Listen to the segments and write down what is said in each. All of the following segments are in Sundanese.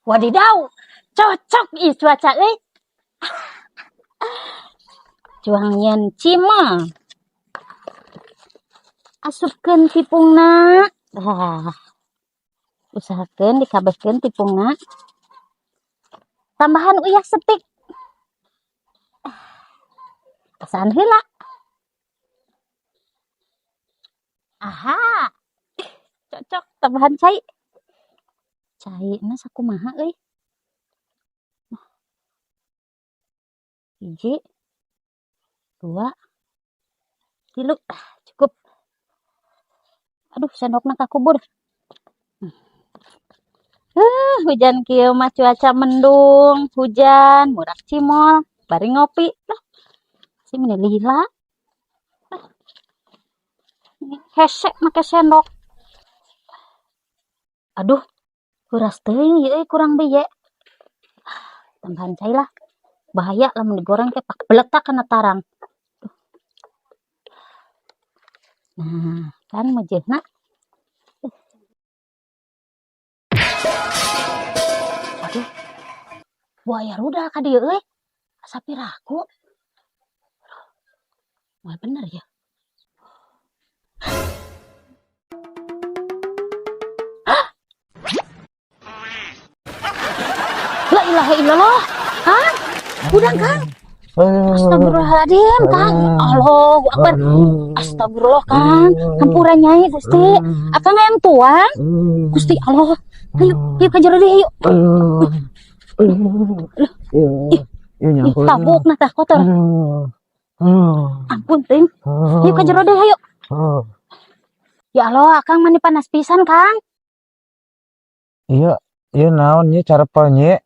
Wadidaw, cocok ih cuaca euy. Cuang nyieun cimol. Asupkeun tipungna. Tah. Usahakeun dikabehkeun tipungna. Tambahan uyah setik. Asaan heula. Aha. Cocok tambahan cai. Caina sakumaha euy. Hiji, dua, tilu, cukup. Aduh, sendokna kakubur. Hujan kieu mah cuaca mendung, hujan, murak cimol, bari ngopi. Lah, si meni lila. Hese make sendok. Aduh, heuras teuing ieu euy kurang biye. Tambahan cai lah. Bahaya lamun digoreng teh pak beletak kana tarang. Nah, kan mejeuhna. Aduh. Buaya rudal ka dieu euy. Asa piraku. Wah, bener ya. La ilaha illallah. Kang, udang Kang. Astagfirullahaladzim, Kang. Allahu Akbar. Astagfirullah, Kang. Hampura Nyai Gusti. Akang hayang tuang. Gusti Allah. Ayo, ayo ka jero deui, ayo. Ih, tabuk nah tah kotor. Ampun, ting. Ayo ka jero deui, ayo. Ya Allah, Akang mani panas pisan, Kang. Iya, iya naon nyi carepel nyi?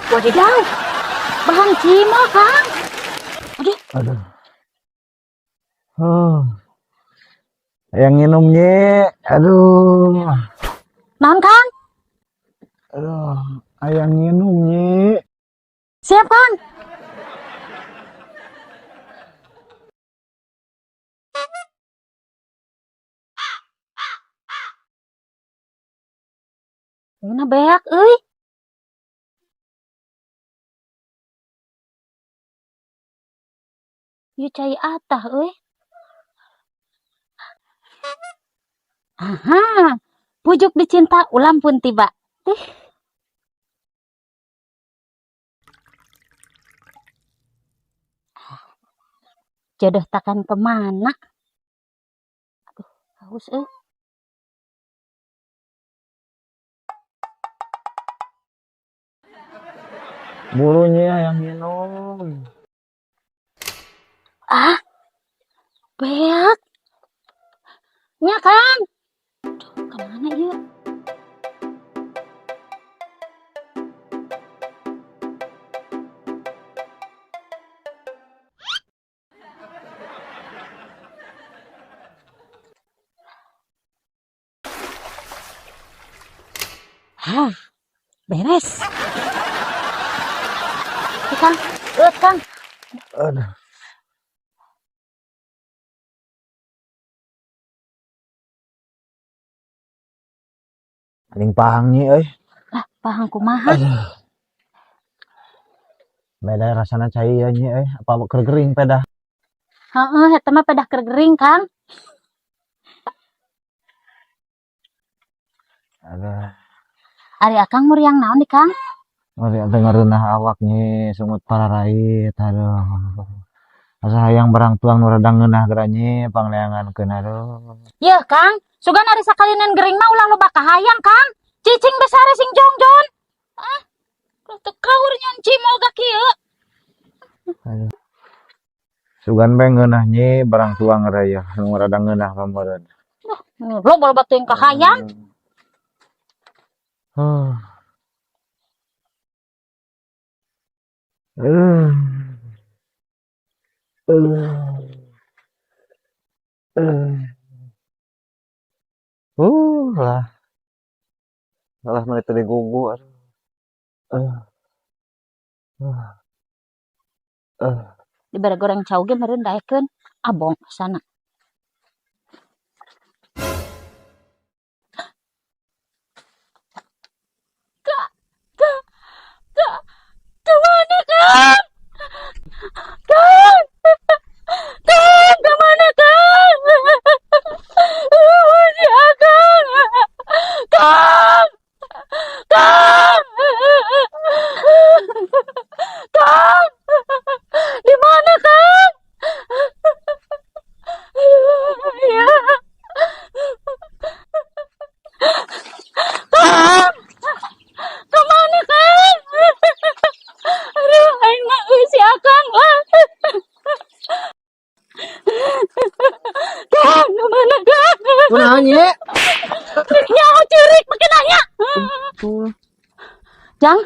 Wadidaw. Bahan cimol, Kang. Aduh. Aduh. Huh. Yang nginum nyi. Aduh. Naon, Kang? Aduh, ayang nginum nyi. Siap, Kang. Mana beak euy? Ieu cai atah euy. Aha, pujuk dicinta ulam pun tiba. Tih. Jodoh takkan kemana. Aduh, haus euy. Buru nyi hayang minum. Ah, beak. Nya, Kang. Aduh, kemana ieu? Hah, beres. Kang, Kang. Aduh. Paling pahang nyi euy. Lah, pahang kumaha? Aduh. Beda rasana cai ya nyi euy, apa keur gering pedah? Heeh, eta mah pedah keur gering, Kang. Aduh. Ari Akang muriang naon nih, Kang? Muriang teh ngareunah awak nyi, sungut pararait, aduh. Asa hayang barang tuang nu rada ngeunah geura nyi, pangleangankeun aduh. Yeuh, Kang, sugan ari sakalinan gering mah ulah loba kahayang, Kang. Cicing besare sing jongjon. Ah, teu kaur nyon cimol ga kieu. Aduh. Sugan bae ngeunah nyi barang tuang geura ieu, nu rada ngeunah pameureun. Duh, loba loba teuing kahayang. Huh. Lah. Lah mana tadi gugu. Dibere goreng cau ge meureun daekeun abong sana. Kunaon, Nyi? Nyaho ceurik make nanya. Betul. Jang,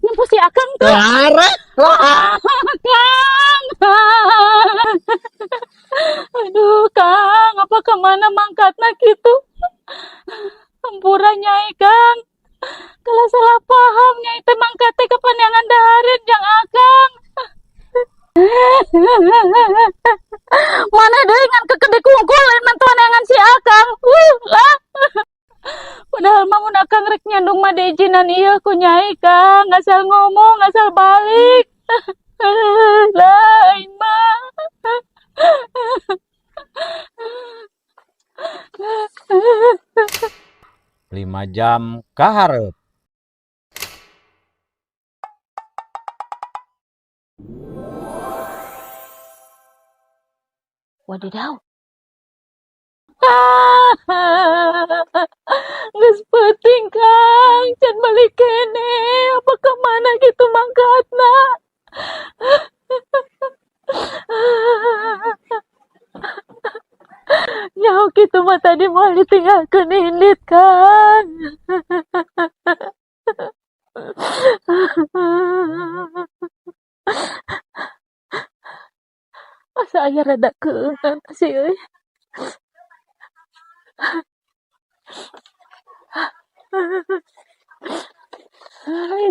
nempo si Akang tuh. Arek. Kang. Aduh, Kang, apa kemana mangkatna gitu? Hampura, Nyai, Kang. Kalau salah paham, Nyai teh mangkat teh ka paneangan dahareun jang Akang. Mana deui ngan kekedek kungkul lain mantuan neangan si Akang. Lah. Padahal mah mun Akang rek nyandung mah diizinan ieu ku Nyai, Kang. Asal ngomong, asal balik. Lain mah. 5 jam ka hareup. Wadidaw. Geus peuting, Kang, can balik keneh. Apa kemana gitu mangkatna? Nyaho kitu mah tadi moal ditinggalkeun indit, Kang. Asa aya rada keungeun sih euy.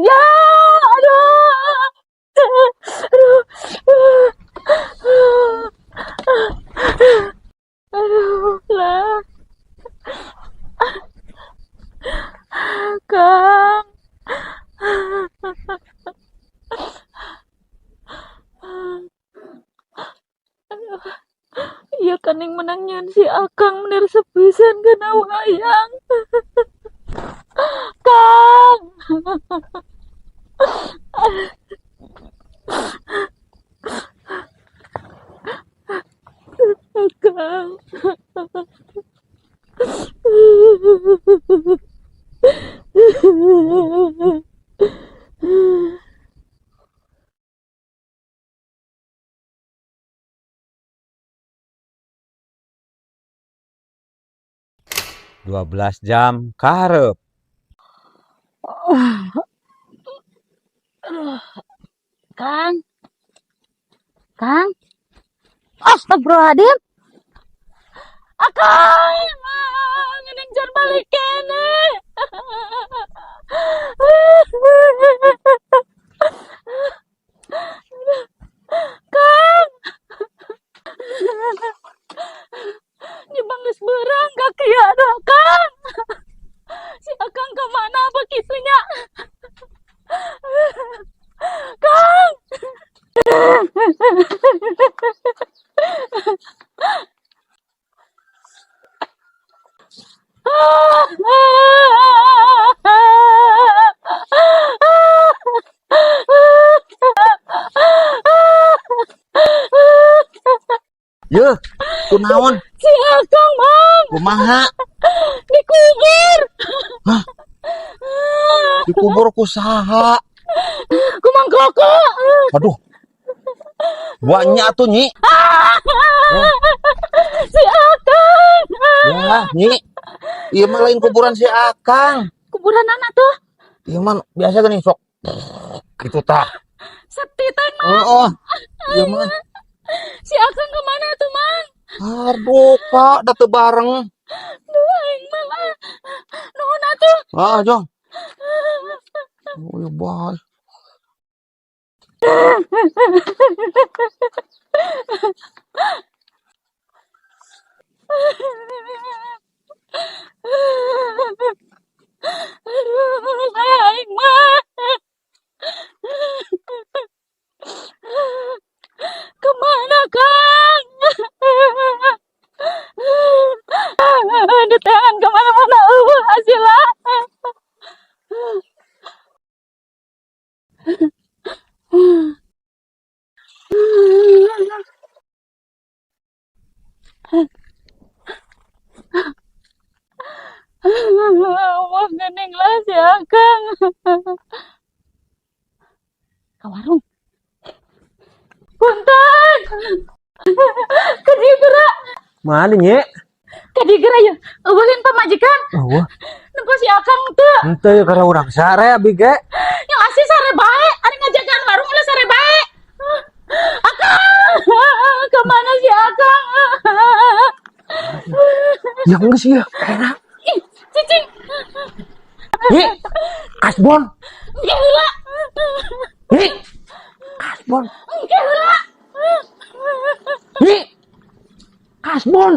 Ya, aduh. Aduh. Aduh, lah. Kang. Aduh. Iya kaning menang nyeun si Akang meni resep pisan kana wayang. Kang. Kang. 12 jam ka hareup. Kang. Kang. Astagfirullahaladzim. Akang. Ngening can balik keneh. Kang. Nyebang geus beurang kaki aduh, Kang. Si Akang kemana apa kitunya? Kang. Yeuh, kunaon? Si Akang, Mang. Kumaha? Dikubur. Hah? Dikubur ku saha? Ku Mang Koko. Aduh. Banyak tuh, Nyi. Si Akang. Ya, Nyi. Ieu mah lain kuburan si Akang. Kuburan anak tuh. Ieu mah biasa gini sok. Gitu tah. Septi teh, Mang. Oh, ieu mah. Si Akang kemana tuh, Mang? Aduh, Kak, da teu bareng. Duh, aing mah lah. Nuhun atuh. Ah, jong. Oh, ya bae. Aduh, aing mah. Kemana, Kang? Ditahan kemana-mana, eueuh hasilna. Wah, geuning lah si Akang. Ka warung. Punten. Ka dieu geura. Mana, Nyi? Kadigera ya, euweuhin pamajikan. Euweuh. Nempo si Akang teu. Henteu ya karena urang sare abi ge. Yang asli sare bae, ari ngajagaan warung ulah sare bae. Akang, kemana si Akang? Ya geus ya. Enak. Ih, cicing. Nyi. Kasbon. Engke heula. Nyi. Kasbon. Engke heula. Nyi. Kasbon.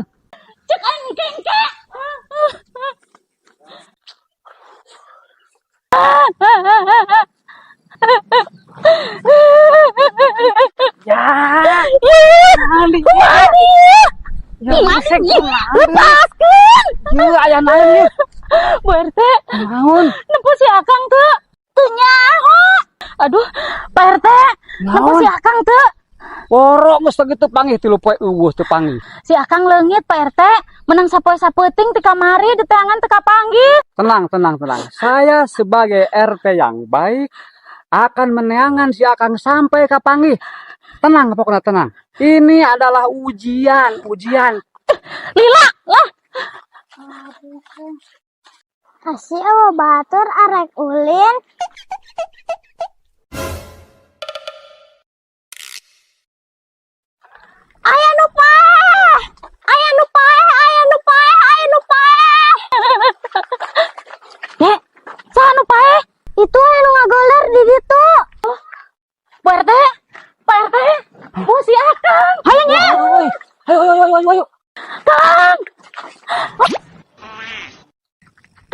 Cek aing engke engke. Ya. Kumaha? Ya, Kumaha? Lepaskeun. Ieu aya naon ieu? Bu RT, Naon? nempo si Akang teu. Teu nyaho. Aduh, Pak RT, nempo Naon? si Akang teu. Poro geus teu panggih 3 poe euweuh teu panggih. Si Akang leungit, Pak RT, menang sapoe sapeuting ti kamari diteangan teu kapanggih. Tenang, tenang, tenang. Saya sebagai RT yang baik akan meneangan si Akang sampai kapanggih. Tenang pokoknya tenang. Ini adalah ujian, ujian. Lila lah. Kasih euweuh batur arek ulin. Aya nu paeh. Aya nu paeh, aya nu paeh, aya nu paeh. Dek, saha nu paeh? Itu aya nu ngagoler di ditu. Bu RT, Pak RT, bu si Akang. Hayang ya. Ayo, ayo, ayo, ayo, ayo. Kang.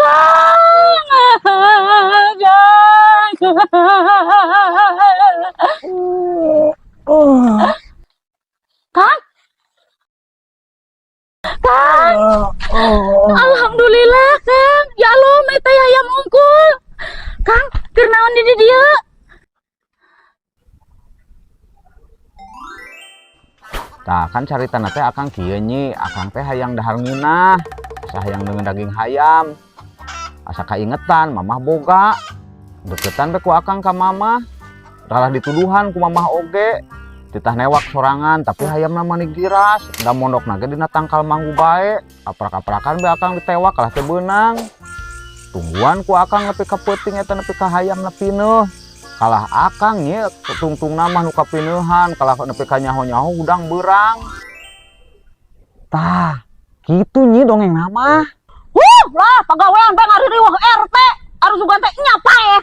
Kang. Kang. Oh. Kang. Kang. Oh. Alhamdulillah, Kang. Ya Allah, meta hayam unggul. Kang, keur naon di dieu? Tah kan caritana teh Akang kieu, Nyi, Akang teh hayang dahar ngeunah, asa hayang deungeun daging hayam. Asa kaingetan mamah boga. Deketan be ku Akang ka mamah. Kalah dituduhan ku mamah oge. Titah newak sorangan tapi hayamna mani giras. Da mondokna ge dina tangkal manggu bae. Aprak-aprakan be Akang ditewak kalah teu beunang. Tungguan ku Akang nepi ka peuting eta nepi ka hayamna pineuh. Kalah Akang ye tungtungna mah nu kapineuhan, kalah nepi ka nyaho-nyaho hudang beurang. Tah, kitu, Nyi, dongeng mah. Huh, lah pagawean bae ngaririweuh RT. Arus sugan teh nya paeh.